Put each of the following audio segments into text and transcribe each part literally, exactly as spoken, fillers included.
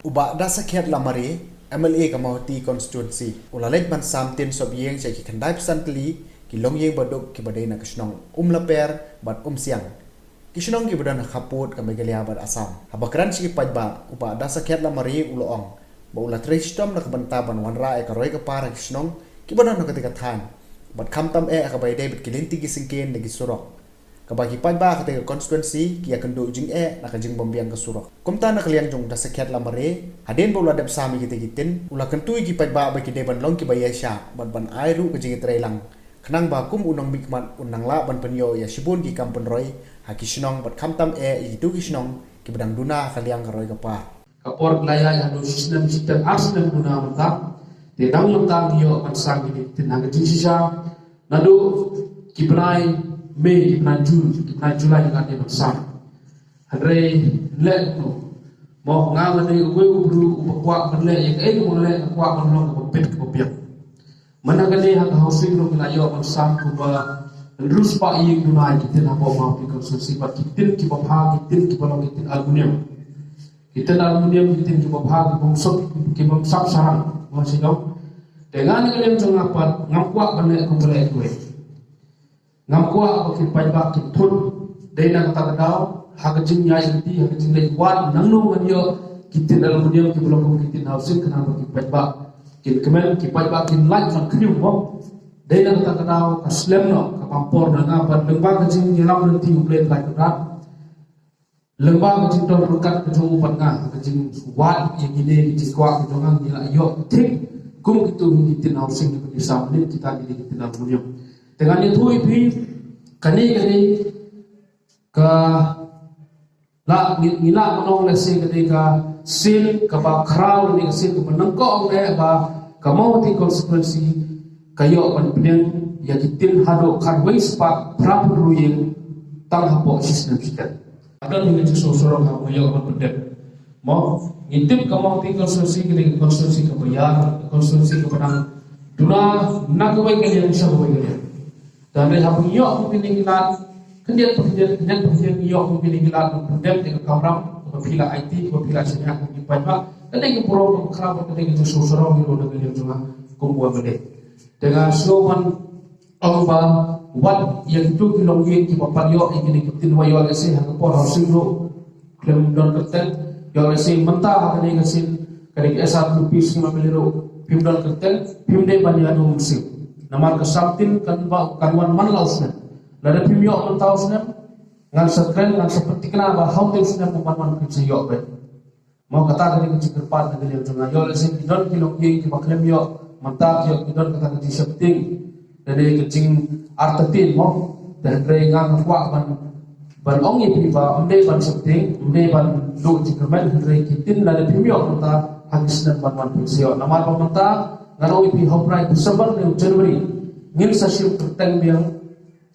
U Bah Dasakhiat Lamare, M L A ka Mawhati Constituency, u la leit ban sam tin sop ïing sha ki khyndai phew san tylli ki longïing baduk kiba dei na ka shnong Umlaper bad Umsiang, ki shnong kiba don ha khappud ka Meghalaya bad Assam. Haba kren sha ki paidbah, u Bah Dasakhiat Lamare u la ong ba u la trei shitom na ka bynta ban wanrah ïa ka roi ka par ha ki shnong kiba don ha katei ka thaiñ, bad khamtam eh ha kaba ïadei bad ki lynti ki syngkien ne ki surok, kaba ki paidbah ha katei ka constituency ki ïakynduh jingeh na ka jingbymbiang ka surok. Kumta na ka liang jong u Dasakhiat Lamare, hadien ba u la dep sam ïa kitei ki tin, u la kyntu ïa ki paidbah ba ki dei ban long kiba ïaishah bad ban ai ruh ka jingïatreilang, khnang ba kum u nongmihkhmat un nang lah ban pynïoh ïa shibun ki kam pynroi ha ki shnong bad khamtam eh ïa kito ki shnong kiba dang duna ha ka liang ka roi ka par. Ka por ka la ïaid haduh shi snem shiteng ar snem duna mynta, te dang mynta ngi ïoh ban sam ïa kitei ki tin ha ka jingshisha, naduh ki bnai May, ki bnai June, ki bnai July ngi la dei ban sam. Hynrei leh kumno, mo, nga nga dei uwei u briew uba kwah ban leh ïa kaei kaba nga leh, nga kwah ban long kaba bit kaba biang. Mynta ka dei ha ka housing ruh ngi la ïoh ban sam kumba hynriew spah ïing duna ïa ki tin hapoh Mawhati Constituency, bad ki tin kiba bha, ki tin kiba long ki tin aluminium. Ki tin aluminium, ki tin kiba bha, ki bym sap, ki bym sap sarang, mo, shisha. Te nga na ka liang jong nga pat ngam kwah ban leh kumba leh kiwei. Ngam kwah ba ki paidbah kin thut. Dei na kata ka daw, ha ka jingïaid lynti, ha ka jingleit wad, nangno ngan ïoh ki tin aluminium kiba long kum ki tin housing, khnang ba ki paidbah kin kmen, ki paidbah kin lait ban khñium, mo. Dei na kata ka daw ka slem noh kaba ym por na nga, bad lyngba ka jingïalam lynti U Blei Trai Kynrad, lyngba ka jingdon ryngkat ka jong u bad nga, ka jingwad ïa kine ki jingkwah ka jong nga, ngi la ïoh thik kum kito ki tin housing kiba ngi sam, ne kita kine ki tin aluminium. Te ngan ïathuh ïa phi, kane ka dei ka, la, ngi, ngi lah ban ong lehse ka dei ka sien kaba khraw, ne ka sien kaba nyngkong eh ba ka Mawhati Constituency ka ïoh ban pdiang ïa ki tin haduh khatwei spah phra phew hynriew ïing tang hapoh shi snem shiteng. Ka don hi ka jingsngew sarong ha kaba ïoh ban pyndep. Mo, ngi tip ka Mawhati Constituency ka dei ka constituency kaba ïar, ka constituency kaba dang duna na kawei ka liang sha kawei ka liang. Te hynrei haba ngi ïoh kum kine ki lad, khyndiat pa khyndiat, khyndiat pa khyndiat ngi ïoh kum kine ki lad ban pyndep ïa ka kamram kaba phi la aiti, kaba phi la shaniah kum ki paidbah. Ka dei ka burom kaba khraw, ka dei ka jingsngew sarong hi ruh na ka liang jong nga kum u M L A. Te nga sngew ban ong ba wat ïa kito ki longïing kiba pat ïoh ïa kine ki tin, wa ïoh lehse ha ka por housing ruh khlem don kyrteng, ïoh lehse mynta ha kane ka sien, kane ka S R W P, sien ma phi ruh phim don kyrteng, phim dei ban ïa don mynsiem. Namar ka sam tin kan ba, kan wan man la u snem. Lada phim ïoh mynta u snem, ngan sa kren, ngan sa pynthikna ba ha utei u snem u ban wan phin sa ïoh beit. Mo, kata ka dei ka jingkyrpad na ka liang jong nga. Ïoh lehse ki don ki longïing kiba khlem ïoh mynta, ki ïoh, ki don kata ka jingsheptieng. Ka dei ka jingartatien, mo. Te hynrei nga nga kwah ban, ban ong ïa phi ba ym dei ban sheptieng, ym dei ban duh jingkyrmen, hynrei ki tin lada phim ïoh mynta, ha ki snem ban wan phin sa ïoh. Namar ba mynta ngan ong ïa phi, ha u bnai December ne u January ngin sa shim kyrteng biang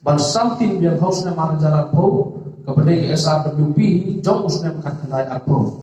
ban sam tin biang ha u snem ar hajar arphew, kaba dei ka S R W P jong u snem khatkhyndai arphew.